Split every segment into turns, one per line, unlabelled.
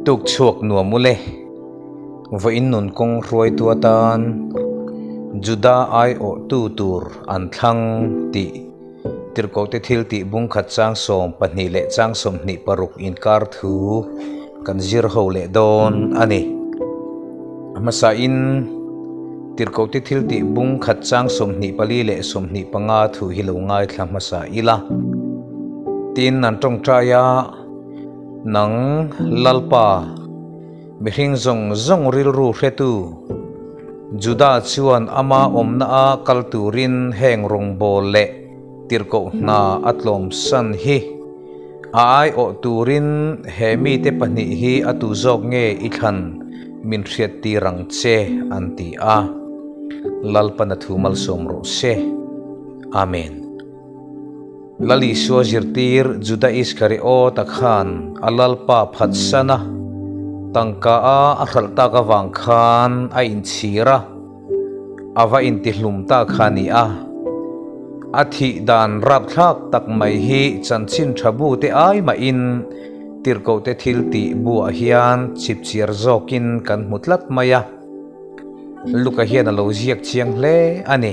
Tuk chhuak nuam ule. Vawiin nun kawng hruaitu atan Juda aiawhtu tur an thlang tih Tirhkohte thil tih bungkhat chang 12 leh chang 26 inkar thu kan zir ho leh dawn a ni. A hmasain Tirhkohte thil tih bungkhat chang 24 leh 25 thu hi lo ngaithla hmasa ila. Tin, an tawngtai a, Nang Lalpa, mihring zawng zawng rilru hretu, Juda chuan ama awmna a kal turin heng rawngbâwl leh tirhkoh hna a tlawmsan hi. A aiawh turin he mite pahnih hi a tu zawk nge i thlan min hriattir ang che an ti a. Lalpan a thu malsawm rawh se. Amen. Lal Isua zirtir Juda Iskariota khan a Lalpa phatsan a, tangka a a hralh tak avang khan a inchhir a, a va intihlum ta kha a ni a. A thih dan rapthlak tak mai hi chanchin tha bu te ai mahin tirhkohte thil tih buah hian chipchiar zawkin kan hmu tlat mai a. Luka hian a lo ziak chiang hle a ni.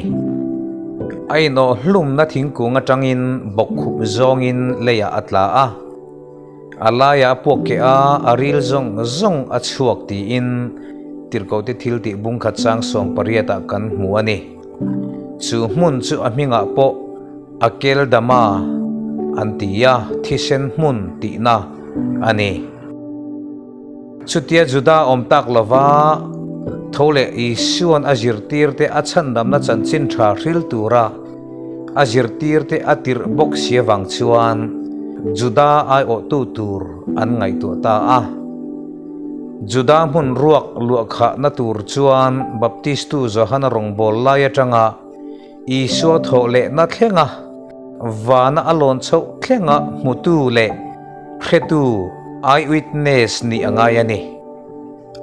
A inawh hlumna thingkung atangin bawkkhup zawngin leiah a tla a, a laiah a puak keh a, a ril zawng zawng a chhuak tiin Tirhkohte thiltih bungkhat chang 18 ah kan hmu a ni. Chu hmun chu a hmingah pawh Akeldama an ti a, thisen hmun tihna a ni. Chutia Juda awm tak lova tho leh Isua'n a zirtirte a chhandamna chanchin tha hril tura a zirtirte a tirh bawk si avang chuan Juda aiawhtu tur an ngaihtuah ta a. Juda hmun ruak luahkhahna tur chuan Baptistu Johana rawngbâwl lai atanga Isua thawh lehna thlenga vana a lawn chhoh thlenga hmutu leh hretu, eyewitness, nih a ngai a ni.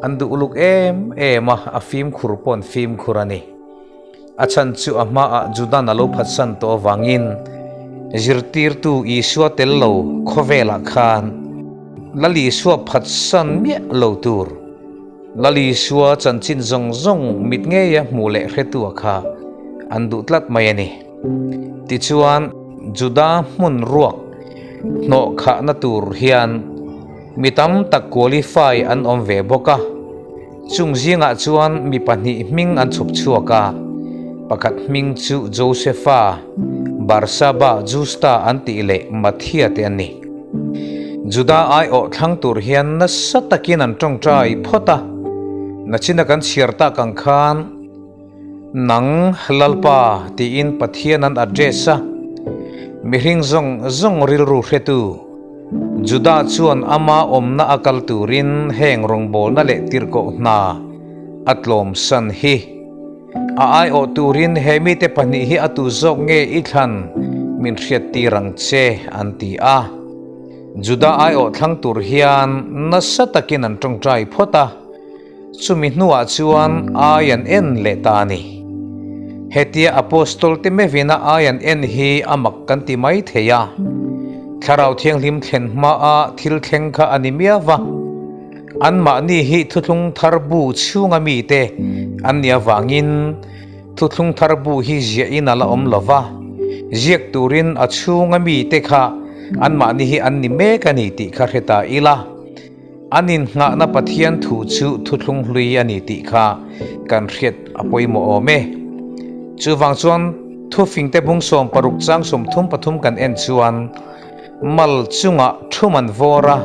An duh uluk em em a, a fimkhur pawh an fimkhur a ni. A chhan chu a hmaah Judan a lo phatsan tawh avangin zirtirtu Isua tel lo khawvelah khan Lal Isua phatsan miah lo tur. Lal Isua chanchin zawng zawng mit ngeia hmuh leh hretua kha an duh tlat mai a ni. Tichuan, Juda hmun ruak hnawh khahna tur hian mi tam tak qualify an awm ve bawk a. Chung zingah chuan mi pahnih hming an chhawp chhuak a, pakhat hming chu Josefa, Barsaba, Justa an tih leh Mathia te an ni. Juda aiawh thlang tur hian nasa takin an tawngtai phawt a, nachina kan chhiar tak ang khan Nang Lalpa tiin Pathian an address a, mihring zawng zawng rilru hretu Juda chuan ama awmna a kal turin heng rawngbawlna leh tirhkoh hna a tlawmsan hi. A aiawh turin he mite pahnih hi a tu zawk nge i thlan min hriattir ang che an ti a. Juda aiawh thlang tur hian nasa takin an tawngtai phawt a, chumi hnuah chuan ai an en leh ta a ni. Hetia Apostol te mevina ai an en hi a mak kan ti mai thei a, Thlarau Thianghlim thlen hmaa thil thleng kha a ni miau va. Anmahni hi Thuthlung Thar bu chhunga mite an nih avangin Thuthlung Thar bu hi ziahin a la awm lo va, ziak turin a chhunga mite kha anmahni hi an ni mek a ni tih kha hre ta ila, an innghahna Pathian thu chu Thuthlung Hlui a ni tih kha kan hriat a pawimawh awm e. Chuvang chuan Thufingte bung 60 chang 33 kan en chuan, Mal chungah thum an vawr a,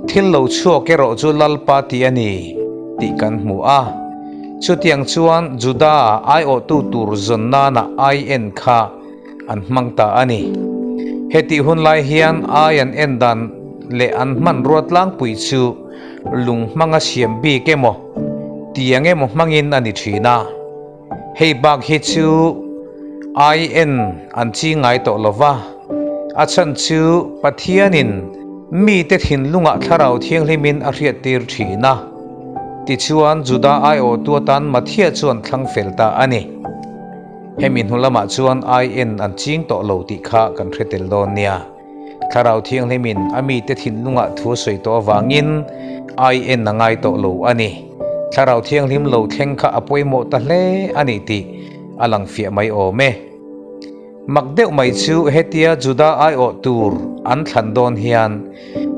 thil lo chhuak erawh chu Lalpa tih a ni tih kan hmu a. Chutiang chuan Juda aiawhtu tur zawn nana ai en kha an hmang ta a ni. Hetih hun lai hian ai an en dan leh an hmanrua tlangpui chu lung hmanga siam bik emaw tiang emaw hmangin a ni thin a. Hei bak hi chu ai en an chi ngai tawh lo va, a chhan chu Pathianin mite thinlungah Thlarau Thianghlimin a hriattir thin a. Tichuan Juda aiawhtu atan Mathia chuan thlang fel ta a ni. Hemi hnu lamah chuan ai en an ching tawh lo tih kha kan hre tel dawn nia. Thlarau Thianghlimin a mite thinlungah thu a sawi tawh avangin ai en a ngai tawh lo a ni. Thlarau Thianghlim lo thleng kha a pawimawh ta hle a ni tih a lang fiah mai awm e. Mak deuh mai chu hetia Juda aiawh tur an thlan dawn hian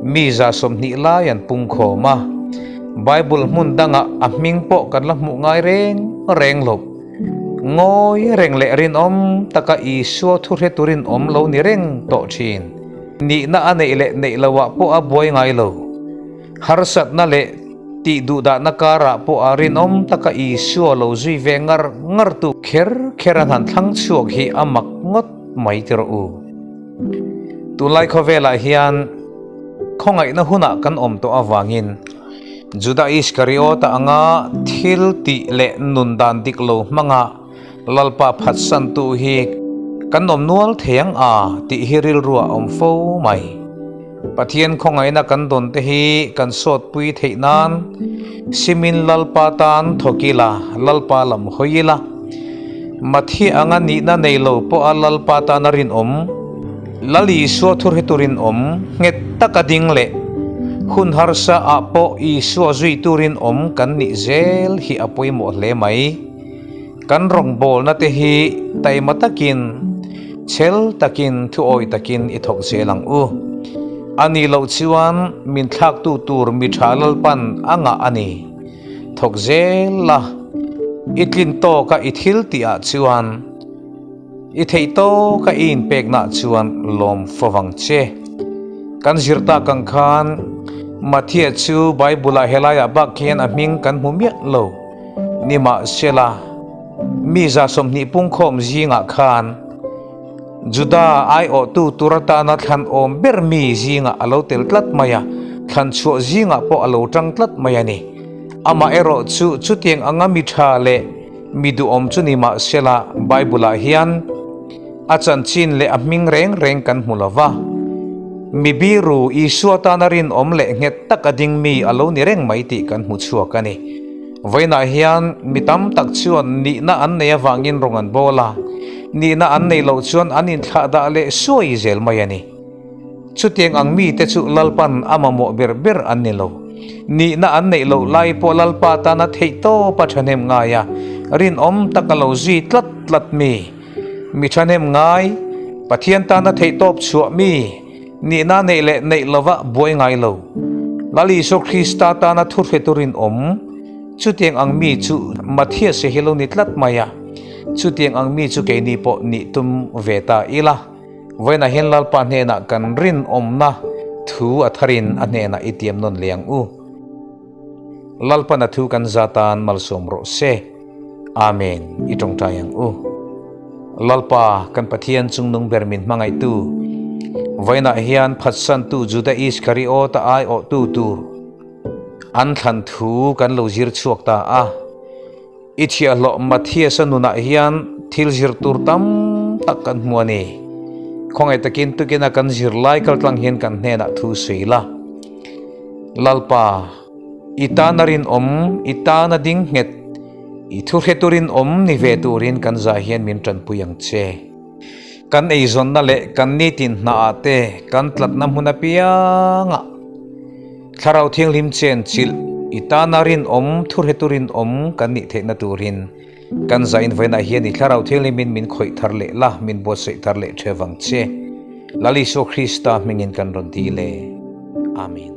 mi 20 lai an pung khawm a, Bible hmun dangah a hming pawh kan la hmuh ngai reng reng lo. Ngawi reng leh rinawm taka Isua thu hre turin awm lo ni reng tawh thin. Nihna a neih leh neih loah pawh a buai ngai lo. Harsatna leh tih duhdahna karah pawh a rinawm taka Isua lo zui ve ngar ngartu kher kher an han thlang chhuak hi a mak ngawt mai ti rawh u. Tunlai khawvelah hian khawngaihna hunah kan awm tawh avangin Juda Iskariota anga thil tih leh nun dan dik lo hmanga Lalpa phatsantu hi kan awm nual thei ang a tih hi rilru a awm fo mai. Pathian khawngaihna kan dawn te hi kan sawtpui theih nan simin Lalpa tan thawk ila, Lalpa lam hawi ila. Mathi anga nihna nei lo pawha Lalpa tana rinawm, Lal Isua thu hre turin awm, nghet taka ding leh hun harsa ah pawh Isua zui turin awm kan nih zel hi a pawimawh hle mai. Kan rawngbawlna te hi taima takin, chhel takin, thuawi takin i thawk zel ang u. A nih loh chuan min thlaktu tur mi tha Lalpan a ngah a ni. Thawk zel la, i tlin tawka i thil tihah chuan, i theih tawka i inpeknaah chuan lawm fo vang che. Kan zir tak ang khan Mathia chu Bible-ah helaiah bak hian a hming kan hmu miah lo. Nimahsela, mi 20 pungkhawm zingah khan Juda aiawhtu tur atana thlan awm ber mi zingah a lo tel tlat mai a, thlan chhuah zingah pawh a lo tang tlat mai a ni. Amaherawh chu chutiang anga mi tha leh mi duhawm chu nimahsela Bible-ah hian a chanchin leh a hming reng reng kan hmu lo va. Mi biru Isua tana rinawm leh nghet tak a ding mi a lo ni reng mai tih kan hmu chhuak a ni. Vawiinah hian mi tam tak chuan nihna an nei avangin rawng an bawl a, nihna an neih loh chuan an inthlahdah leh suai zel mai a ni. Chutiang ang mite chu Lalpan a mamawh ber ber an ni lo. Nihna an neih loh lai pawh Lalpa tana theihtawpa thahnem ngai a, rinawm taka lo zui tlat tlat mi, mi thahnem ngai, Pathian tana theihtawp chhuah mi, Nihna neih leh neih lova buai ngai lo. Lal Isua Krista tana thu hre turin awm. Chutiang ang mi chu Mathias hi lo ni tlat mai a. Chutiang ang mi chu keini pawh nih tum ve ta ila. Vawiinah hian Lalpa hnenah kan rinawmna thu a tharin a hnenah i tiam nawn leh ang u. Lalpan a thu kan za tan malsawm rawh se. Amen. I tawngtai ang u. Lalpa, kan Pathian chungnung ber min hmangaihtu, vawiinah hian phatsantu Juda Iskariota aiawhtu tur an thlan thu kan lo zir chhuak ta a. I chhiahhlawh Mathias-a nunah hian thil zir tur tam tak kan hmu a ni. Khawngaih takin tukina kan zirlai kaltlang hian kan hnenah thu sawi la. Lalpa, i tana rinawm, i tana ding nghet, i thu hre turin awm ni ve turin kan zah hian min tanpui ang che. Kan eizawnna leh kan nitin hnaah te kan tlatna hmun apiangah Thlarau Thianghlim chen chilh, i tana rinawm, thu hre turin awm kan nih theihna turin kan zah invainah hian i Thlarau Thianghlimin min khawih thar leh la, min buatsaih thar leh theuh vang che. Lal Isua Krista hmingin kan rawn dil e. Amen.